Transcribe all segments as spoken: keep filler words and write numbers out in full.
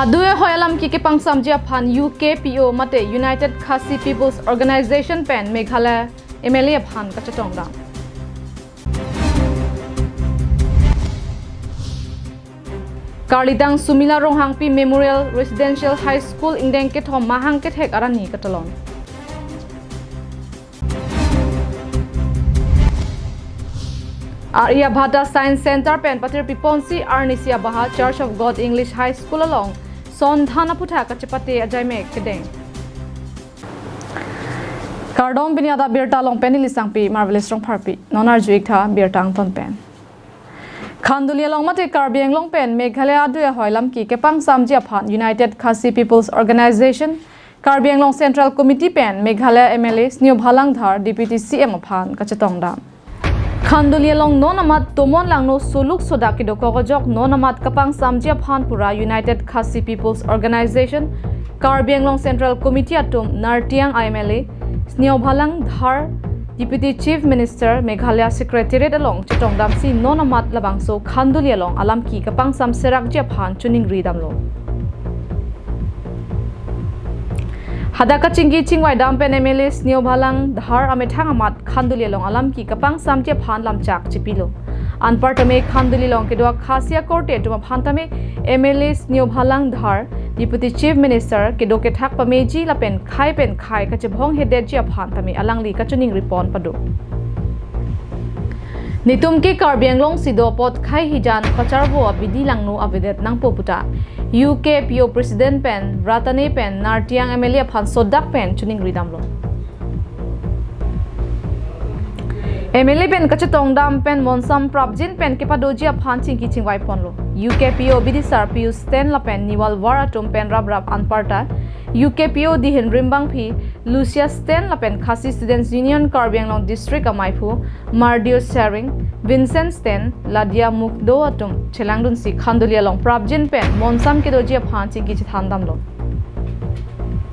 Adu ehoi alam ki kepangsamji aphan U K P O mate United Khasi People's Organization pen Meghalaya M L A aphan kachetongdam. Karlitang Sumila Ronghangpi Memorial Residential High School ingdeng kethom mahang kethek arni katalon. Aryabhata Science Center pen patir piponsi arnisi abaha Church of God English High School along sondhan aphuthak kachepate ajaimek kedeng. Kardom, pini adap birta along pen neli Sangpi Marvelous Rongpharpi. Non arju-ik tha birta angton pen. Khanduli along mate Karbi Anglong pen Meghalaya adu ehoi alam ki kepangsamji aphan United Khasi People's Organization, Karbi Anglong Central Committee pen Meghalaya M L A Sneho Bhalang Dhar Deputy C M aphan kachetongdam. Khanduli along non amat tomon langno soluk sodak kedokok ajok non amat kepangsamji aphan pura United Khasi People's Organization, Karbi Anglong Central Committee atum Nartiang M L A Sneho Bhalang Dhar, Deputy Chief Minister Meghalaya Secretariat along chetongdamsi non amat labangso Khanduli along alam ki kepangsam serakji aphan choningri damlo. Hadak kachingki chingvai dam pen M L A Sneho Bhalang Dhar amethang amat Khanduli along alam ki kepangsamji aphan lamchak chipilo. Anparta me Khanduli along kedo Khasi akorte atum aphan tame M L A Sneho Bhalang Dhar, Deputy Chief Minister, kedo kethak pameji lapen khei pen khei kachebhong hedetji aphan tame alangli kachoningri pon pado. Netum ke Karbi Anglong si do apot khei hijan kacharvo abidi langno avedet nangpo puta U K P O President pen Ratane pen Nartiang M L A aphan sodak pen choningri damlo. M L A pen kachetongdam pen monsam prapjin pen kepadoji aphan chingki chingvai ponlo. U K P O bidisar Pius Ten lapen Niwal War atum pen raprap anparta U K P O dihin rimbangpi Lucia Ten lapen Khasi Students Union Karbi Anglong District amaiphu Mardio Sharing, Vincent Ten, Ladia Mukdo atum chelangdunsi Khanduli along prapjin pen monsam kedoji aphan chingki chethan damlo.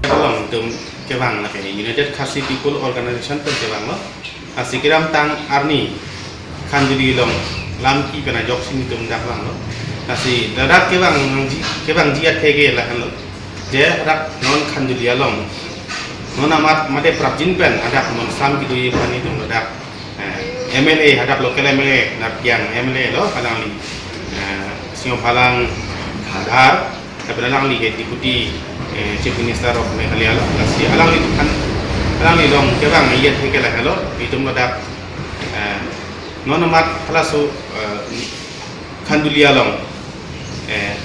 Along tum kevang lake United Khasi People Organization pen kevanglo. Lasi kedamtang arni Khanduli along lamki pen ajoksi netum dak vanglo. Lasi ladak kevang nangji, kevangji atheke lahenlo. Je dak non Khanduli along non amat mate prapjin pen hadak monsam kedoji aphan netum ladak, eh, M L A, hadak local M L A, Nartiang M L A lo, alangli, eh, Sneho Bhalang Dhar, lapen alangli ke Deputy, eh, Chief Minister of Meghalaya lo, lasi alangli kan, alangli along kevang iyat ke lahelo, netum ladak, eh, non amat halaso, eh, Khanduli along, eh,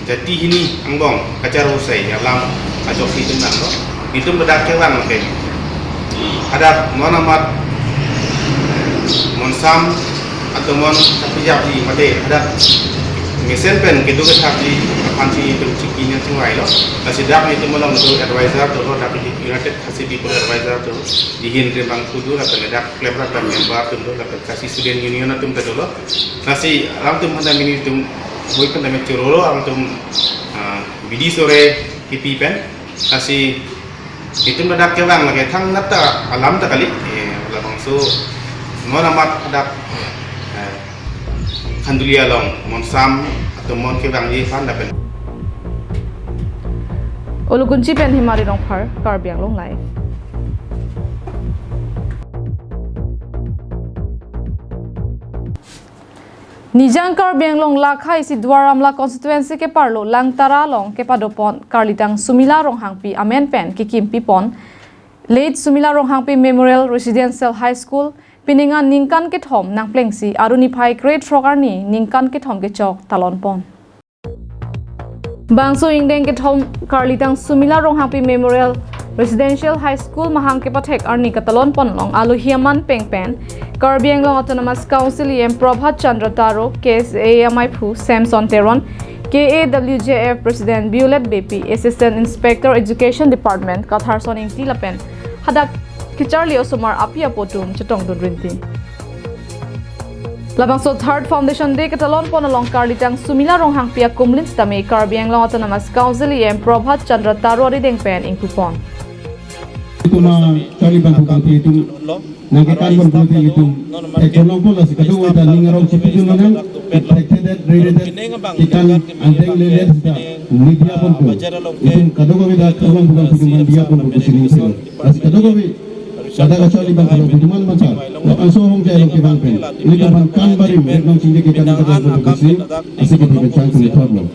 jati hini angbong kacharvo asai alam ajoksi netum nanglo. Netum ladak kevang lake hadak non amat monsam atomon kapijapji mate hadak mesen pen kedo kethakji aphansi netum chingki nangchingvailo. Lasi dak netum along do advisor dolo, dak United Khasi People Advisor do, dihin rimbangpo do, lapen dak klemrap dak member atum do, lapen Khasi Student Union atum ta dolo. Lasi alangtum aphan tame netum, hoi aphan tame chorolo alangtum, ah, bidi sore kipi pen. Lasi netum ladak kevang lake thangnat ta alam ta kali, eh, labangso non amat hadak, eh, Khanduli along monsam atomon kevangji aphan lapen. Ulukunchi pen Himari Rongphar, Karbi Anglong Live. Nijang Karbi Anglong lakha isi Duar Amla constituency keparlo Langtara along kepadopon Karlitang Sumila Ronghangpi amen pen kekimpi pon Late Sumila Ronghangpi Memorial Residential High School, pining an ningkan kethom nangplengsi aruni phai krethrok arni ningkan kethom kechok talon pon. Bangso ingdeng kethom Karlitang Sumila Ronghangpi Memorial Residential High School mahang kepathek arni katalon pon along alohi aman pengpen Karbi Anglong Autonomous Council E M Prabhat Chandra Taro, K S A amaiphu Samson Teron, K A W J F President Violet Beypi, Assistant Inspector Education Department Katharson Ingti lapen hadak kecharli osomar api apo atum chetongdun rinti. Labangso Third Foundation Day katalon pon along Karlitang Sumila Ronghangpi akumlin sitame Karbi Anglong Autonomous Council E M Prabhat Chandra Taro arideng pen ingpupon. Itum charli bangphu kangpi atum nangkekan bangphu atum, eh, cholong pon lasi kadokave ta ning arong chipidun nang. Affected, related, kikan angdeng lele sita media pon ko. Itum kadokave dak abang bukan pidum media pon ko sini sini. Lasi kadokave kada kacharli bang ko pidum man bangsa. Lapen so hong jai long kevang pen. Ini kapan kan bari merek nong chingje kikan kita pon ko sini. Asi kita kencang kami problem.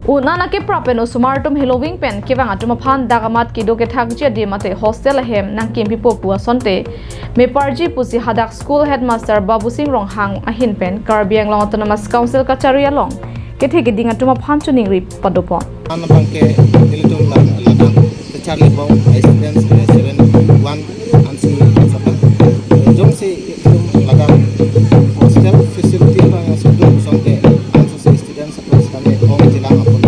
Un'an akeprap pen osomar atum heloving pen kevang atum aphan dak amat kedo kethakji adim mate hostel ahem nangkimpipo pu asonte meparji pusi hadak school headmaster Babusing Ronghang ahin pen Karbi Anglong Autonomous Council kachari along kethe keding atum aphan choningri padopon. Anabang ke ilitum la ladak kacharli bom students seven one ansi sapa. Jongsi ilitum ladak hostel facility bang yang sudah songke ansi students kami ong jilang apun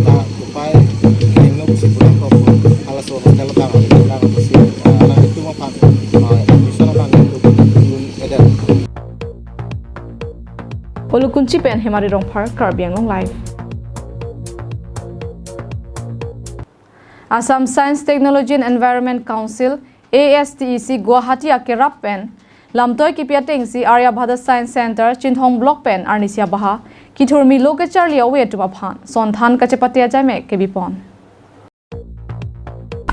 ta kupai ingno si pulang ko pun ala so hostel bang ada jilang apun si ala itu mapan mission bang itu belum ada. Olukunchi pen Hemari Rongphar, Karbi Anglong Live. Assam Science, Technology and Environment Council, A S T E C, Guwahati akerap pen lamtoi kipi atengsi Aryabhata Science Center, Chinthong Block pen arnisi abaha kithurmi lo kecharli ave atum aphan sonthan kachepate ajaimek kebipon.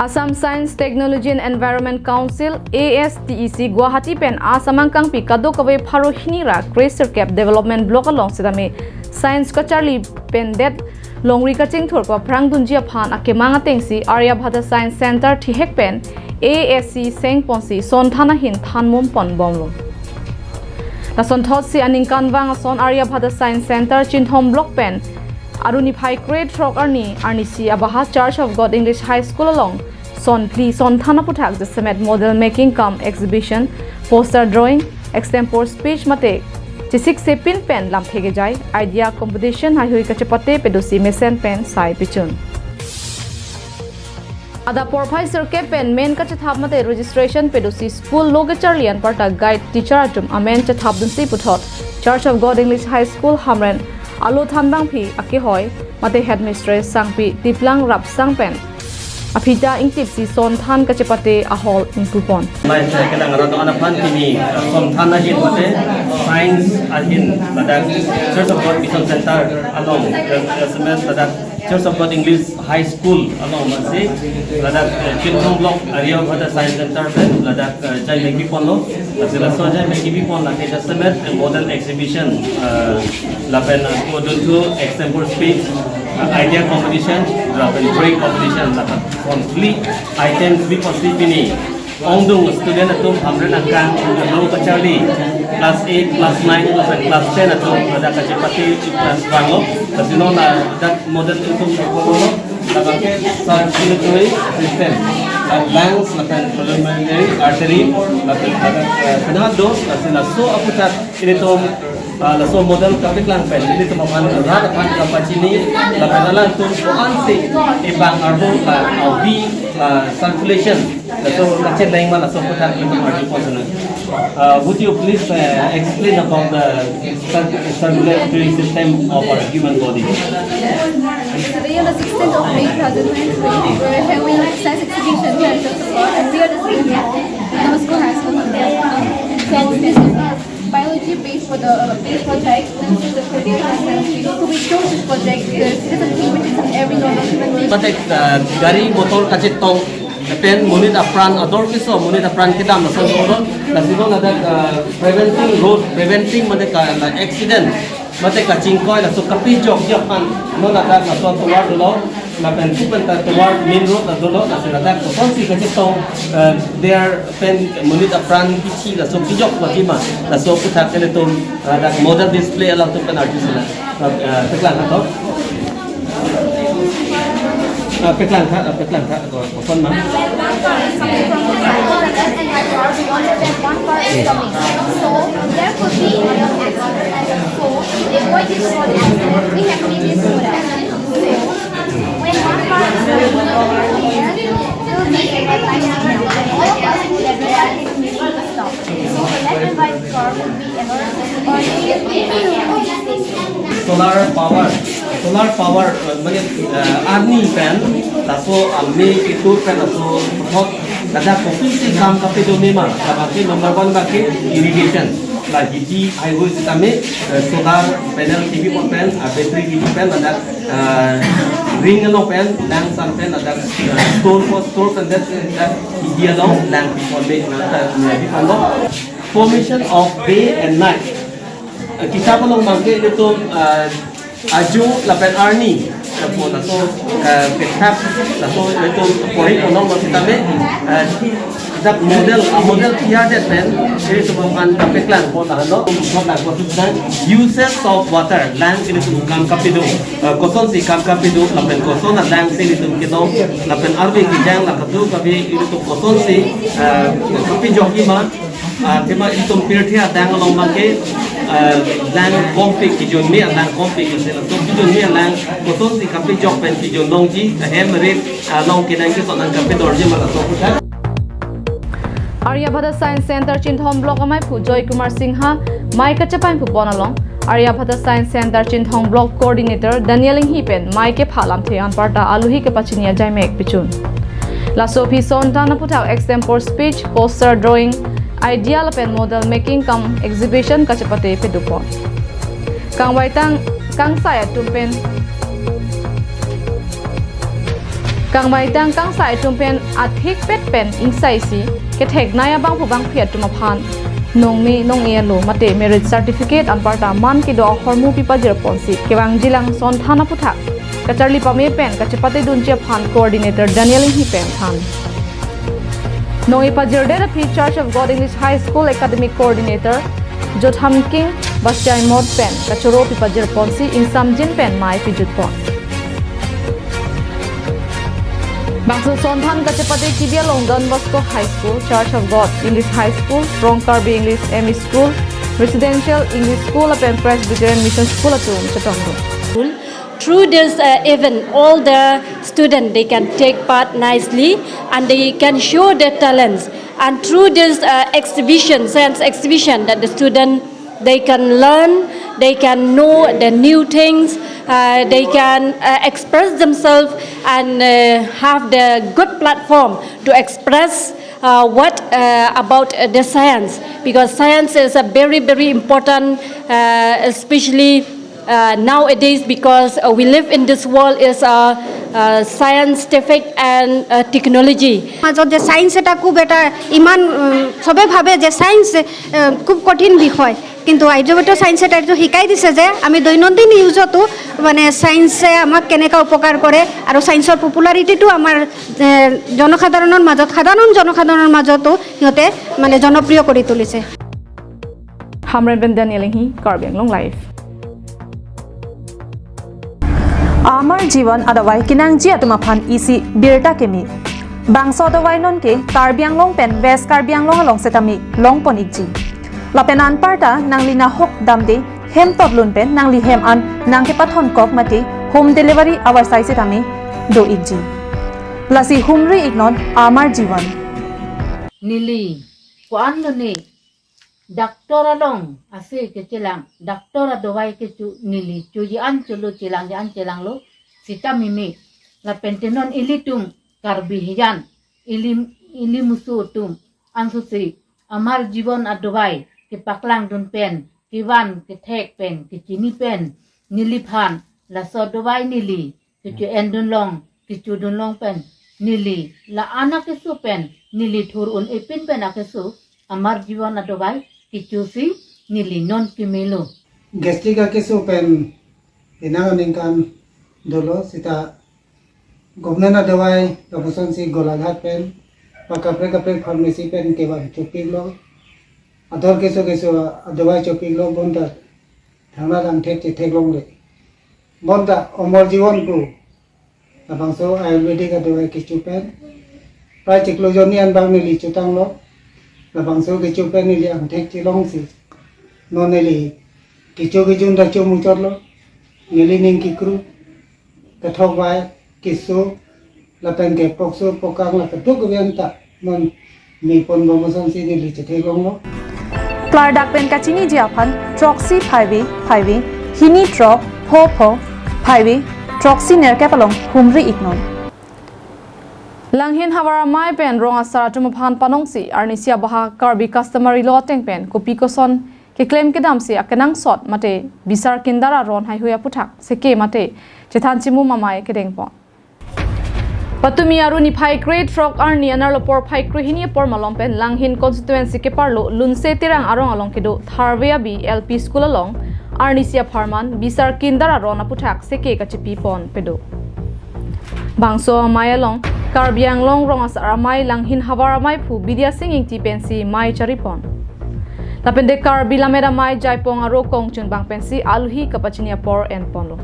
Assam Science, Technology and Environment Council, A S T E C, Guwahati pen asamang kangpi kadokave pharo hini ra kre sirkep development block along sitame science kacharli pen det longri kachingthur paphrang dunji aphan akemang atengsi Aryabhata Science Center thihek pen A S C seng ponsi sonthan ahin thanmum pon bomlo. Lasonthotsi aningkanvang ason Aryabhata Science Center Chinthong Block pen aruni phai kre throk arni arnisi abaha Church of God English High School along son phli sonthan aputhak jasemet model making cum exhibition, poster drawing, extempore speech mate chesik sepin pen lamthe kejai, idea competition haihui kachepate pedosi mesen pen sai pichun. Adap porphai sirkep pen men kachethap mate registration pedosi school lo kecharli anparta guide teacher atum amen chethap dunsi puthot Church of God English High School Hamren alo thanbangpi akehoi mate headmistress Sangpi Tiplang Rapsang pen aphita ingtipsi sonthan kachepate ahol ingpupon. Mai sa kelang arat aphan kini sonthan ahin mate science ahin ladak Church of God Mission Center along, eh, semen ladak Church of God English High School along masi ladak, eh, Chinthong Block Aryabhata Science Center pen ladak, eh, jai meki ponlo. Lasi laso jai meki pon lake jasemet, eh, model exhibition, eh, lapen, eh, kodun thu extempore speech, eh, idea competition, lapen drawing competition, lapen complete items bi pasti pini. Ongdung student atum Hamren angkang lo kacharli class eight, class nine, lapen class ten atum ada kachepate class banglo. Lasi non ladak model atum lo. Lapen circulatory system, lapen lungs, lapen pulmonary artery, lapen, lapen, eh, penang do, lasi laso aputhak ilitum, ah, laso model kapeklang pen ilitum aphan rat aphan kapachini, lapen alanglitum ko-ansi ebang arlo la avi la circulation, laso kacheleng ma laso aputhak ilitum arju pon sana. Uh, would you please, uh, explain about the cir-, circulatory system of our human body? Today, on the sixteenth of May two thousand twenty-three, we're having a science exhibition here in Joseph Park, and we are the students of Nova School High School. So this is a biology based for the, uh, based project. This is the project. So we chose this project because it has a theme which is in every normal human being. But, uh, gari motor kachetong pen monit apran ador keso, monit apran kedam lason dolo, lasi non ladak, uh, preventing road, preventing mate ka, la accident mate kachingkoi laso kapejokji aphan non ladak laso tovar dolo, lapen pu pen ta tovar main road la dolo, lasi ladak kosonsi kachetong, uh, there pen monit apran kithi laso kejok lagi ma, laso aputhak ilitum ladak model display alangtum pen arju sana. Uh, peklang tha to. Uh, peklang tha, uh, peklang tha, uh, koson ma. One car is coming from the side, and one car is coming. So there could be an accident. So to avoid this road accident, we have made this road accident. So when one car is coming from here, it will be a right signal, and all of us would have realized we need to stop. So the left and right car would be Solar power, solar power, uh, mane, uh, arni pen, laso, uh, me ketur pen laso thot, ladak kopisi kam kapedo mema, ladak ke number one baki irrigation. La G T highway sitame, eh, solar panel T V pon pen, ah, battery T V pen, ladak, ah, ring along pen, lang san pen, ladak, ah, store for store pen, that, that G T along, lang pi pon me, lang ta, lang pi pon lo. Formation of day and night. Eh, kita along bangke ilitum, ah, ajo lapen arni, lapu laso, eh, pethap, laso ilitum pori ponong lo sitame, eh, that model, ah, model P R det pen, ilitum aphan kapeklang pon lahenlo, pon lahenlo, uses of water, lang ilitum kam kapido, eh, kosonsi kam kapido, lapen koson alang si ilitum kedong, lapen arve kejang, la kadu kabi ilitum kosonsi, eh, kapejokji ma, ah, tema ilitum pirthe adang along bangke, ah, lang kompik kejun me alang kompik kejun, laso kejun me alang kosonsi kapejok pen kejun longji, ahem rit, ah, along kenang keson nang kapedorji ma laso aphuthak. Aryabhata Science Center Chinthong Block amaiphu Joy Kumar Singha mei kachepainghu pon along Aryabhata Science Center Chinthong Block Coordinator Daniel Inghi pen mei kepha lamthe anparta aluhi kepachini ajaimek pichun. Laso aphi son than aphuthak extempore speech, poster drawing, idea lapen model making cum exhibition kachepate pedupon. Kangvaitang kangsai atum pen Kangvaitang kangsai atum pen athikpet pen ingsaisi ketheknei abangphu bangphi atum aphan nongme nong-e alo mate merit certificate anparta man kedo ahormu pipajir ponsi kevangjilang son than aphuthak kacharli pame pen kachepate dunji aphan coordinator Daniel Inghi pen than. Nong-e pajirdet aphi Church of God English High School Academic Coordinator Jotham King Bastian Mod pen kachoro pipajir ponsi ingsamjin pen mei pijut pon. Bangso son than kachepate kebi along Don Bosco High School, Church of God English High School, Rong Karbi English M E School, Residential English School lapen Presbyterian Mission School atum chetongdun. Through this, uh, event, all the students, they can take part nicely and they can show their talents. And through this, uh, exhibition, science exhibition, that the student, they can learn, they can know the new things, uh, they can, uh, express themselves and, uh, have the good platform to express, uh, what, uh, about, uh, the science, because science is a very, very important, uh, especially, uh, nowadays, because, uh, we live in this world is, uh, uh, scientific and, uh, technology. মাজত যে চায়েন্স এটা খুব এটা ইমান, উম, চবে ভাবে যে চায়েন্স, এ, খুব কঠিন বিষয়, কিন্তু আৰ্যভট্ট চায়েন্স এটা এইটো শিকাই দিছে যে আমি দৈনন্দিন ইউজতো মানে চায়েন্সে আমাক কেনেকুৱা উপকাৰ কৰে আৰু চায়েন্সৰ পপুলাৰিটিটো আমাৰ, এ, জনসাধাৰণৰ মাজত, সাধাৰণ জনসাধাৰণৰ মাজতো সিহঁতে মানে জনপ্ৰিয় কৰি তুলিছে। Hamren pen Daniel Inghi, Karbi Anglong Live. Amar Jeevan adavai kenangji atum aphan isi birta keme. Bangso adavai nonke Karbi Anglong pen West Karbi Anglong along setame longpon ikji. Lapen anparta nangli nahok damde hem totlun pen nangli hem an nangkepathon kok mate home delivery avarsai setame do ikji. Lasi humri iknon Amar Jeevan. Neli ko-an lone doctor along ase kechelang, doctor adavai kecho neli choji an cholo, chelang an chelanglo sitame me. Lapen te non ilitum Karbi hijan, ili, ili musu atum ansose Amar Jeevan adavai kepaklangdun pen, kevan kethek pen, kechini pen, neliphan laso adavai neli kecho-endun long, kechodun long pen, neli la-an akeso pen, neli thur un-e pin pen akeso Amar Jeevan adavai kechosi neli non kemelo. Gastric akeso pen penang aningkan dolo seta government adavai lapuson si Golaghat pen pa kaprek kaprek pharmacy pen kevan chopiklo. Ador keso keso adavai chopiklo, bonta thangnattang thek chetheklongle. Bonta Amar Jeevan pu labangso Ayurvedic adavai kecho pen prai chiklo jonni an bang neli chotanglo. Labangso kecho pen neli angthek chelongsi non neli kecho kejun ta chomuchotlo. Neli ning kekru, kethok vai, keso, lapen ke pokso pokang la keduk kebian ta non me pon bom asonsi neli chetheklonglo. Klardak pen kachiniji aphan throksi phaive phaive, hini throk pho pho phaive, throksi nerkep along humri iknon. Langhin havar amei pen rong asar atum aphan panongsi arnisi abaha Karbi customary law ateng pen kopi koson keklem kedamsi akenangsot mate bisar kindar aron haihui aputhak seke mate chethan chimum amei kedengpon. Patumi Aru niphai krethrok arni anerlo porphai krehini apor malom pen Langhin constituency keparlo Lunse Terang arong along kedo Tharve Abi L P School along arnisi apharman bisar kindar aron aputhak seke kachepipon pedo. Bangso amei along Karbi Anglong rong asar amei Langhin havar ameiphu Bidya Sing Ingti pensi mei charipon. Lapen de Karbi Lammet Amei Jaipong Aro Kongchunbang pensi aluhi kapachini apor enponlo.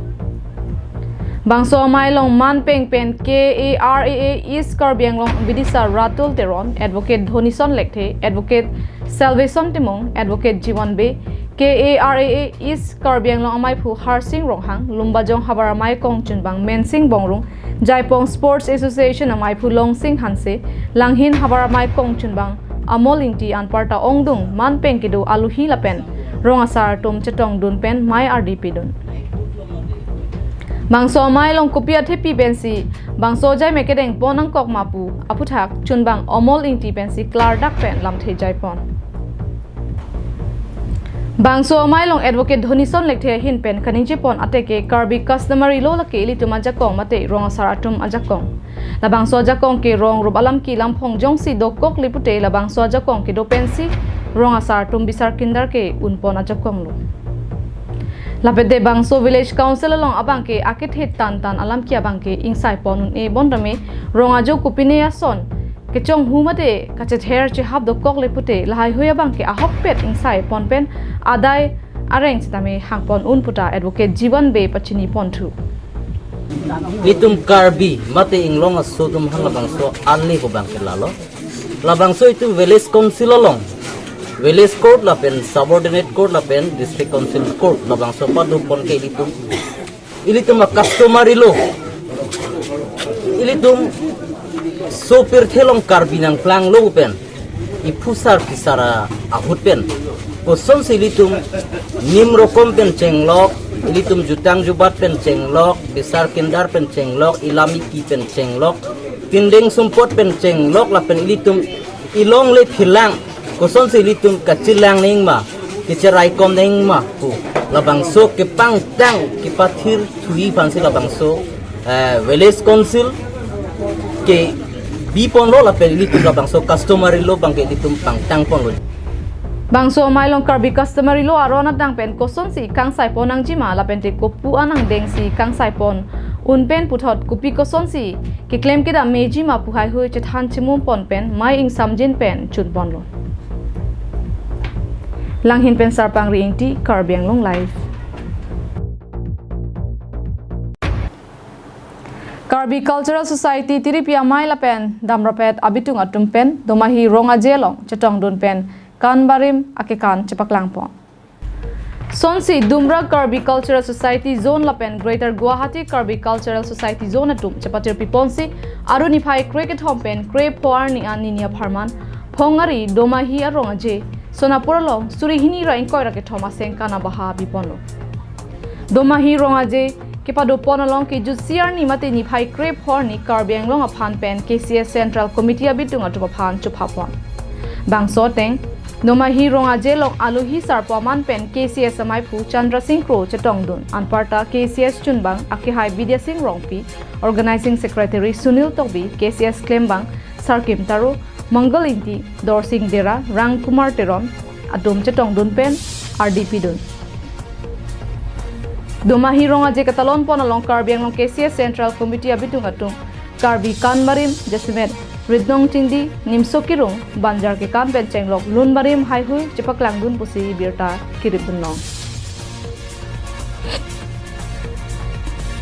Bangso amei along manpeng pen K A R A A East Karbi Anglong Bidisar Ratul Teron, Advocate Dhonison Lekthe, Advocate Salvation Timung, Advocate Jiwan Bey, K A R A A East Karbi Anglong ameiphu Harsing Ronghang, Lumbajong havar amei Kongchunbang Mensing Bongrung, Jaipong Sports Association ameiphu Longsing Hanse, Langhin havar amei Kongchunbang Amol Ingti anparta ongdung manpeng kedo aluhi lapen rong asar atum chetongdun pen mei ardi pidun. Bangso amei along kopi athepi pensi bangso jaime kedengpon nangkok ma pu aputhak chunbang Amol Ingti pensi klardak pen lamthe jaipon. Bangso amei along Advocate Dhonison Lekthe ahin pen kaningjepon ateke Karbi customary law lake ilitum ajakong mate rong asar atum ajakong. Labangso ajakong ke rong rup alam kelam phong jongsi dokok le pute labangso ajakong kedo pensi rong asar atum bisar kindar ke-unpon ajakonglo. Lapen de bangso Village Council along abangke akethe tantan alam ke abangke ingsaipon un-e bondame rong ajo kopine ason kechonghu mate kachether chehap dokok le pute lahaihui abangke ahokpet ingsaipon pen adai areng sitame hangpon un puta Advocate Jiwan Bey pachiniponthu. Ilitum Karbi mate inglong aso atum aphan labangso ale ko abangke lalo. Labangso itum Village Council along Village Court lapen Subordinate Court lapen District Council Court labangso padopon ke ilitum, ilitum a-customary law, ilitum sopirthe along Karbi nangplanglo pen iphusar phisar ahut pen kosonsi ilitum nim rokom pen chenglok, ilitum jutang jubat pen chenglok, bisar kindar pen chenglok, ilam iki pen chenglok, pindeng sumpot pen chenglok lapen ilitum ilongle philang kosonsi ilitum kachelang nangma, kecheraikom nangma pu labangso kepangtang kepathirthuji aphansi labangso, eh, Village Council kebiponlo lapen ilitum labangso customary law abangke ilitum pangtangponlo. Bangso amei along Karbi customary law aron adang pen kosonsi kangsaipon nangjima lapen te kopu an angdengsi kangsaipon un pen puthot kopi kosonsi keklem kedam mejima pu haihui chethan chimumpon pen mei ingsamjin pen chunponlo. Langhin pen Sarpangri Ingti, Karbi Anglong Live. Karbi Cultural Society tiripi amei lapen damrapet abitung atum pen Domahi Rong Aje along chetongdun pen kan barim akekan chepaklangpon. Sonsi Dumra Karbi Cultural Society Zone lapen Greater Guwahati Karbi Cultural Society Zone atum chepatirpiponsi Aru niphai krekethom pen krepho arni an nini apharman Phongari Domahi Arong Aje, Sonapur along suri hini ra ingkoi ra kethom aseng kan abaha biponlo. Domahi Rong Aje kepadopon along ke jutsi arni mate niphai krepho arni Karbi Anglong aphan pen K C S Central Committee abitung atum aphan chophapon. Bangso ateng Domahi Rong Aje along aluhi sarpo aman pen K C S ameiphu Chandra Sing Kro chetongdun, anparta K C S chunbang akehai Bidya Sing Rongpi, Organizing Secretary Sunil Tokbi, K C S klembang Sarkim Taro, Mangal Ingti, Dorsing Dera, Rang Kumar Teron atum chetongdun pen ardi pidun. Domahi Rong Aje ketalonpon along Karbi Anglong K C S Central Committee abitung atum Karbi Kanbarim, jasemet Ritnong Chingdi, Nimso Kirung, Banjar kekan pen chenglok lun barim haihui chepaklangdun pusi birta kiripdunlong.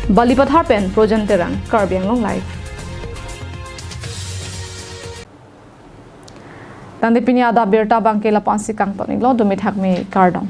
Balipathar pen Projan Terang, Karbi Anglong Live. Tangte pini adap birta abangke lapu-ansi kangton-iklo, dumi thakmi, kardom.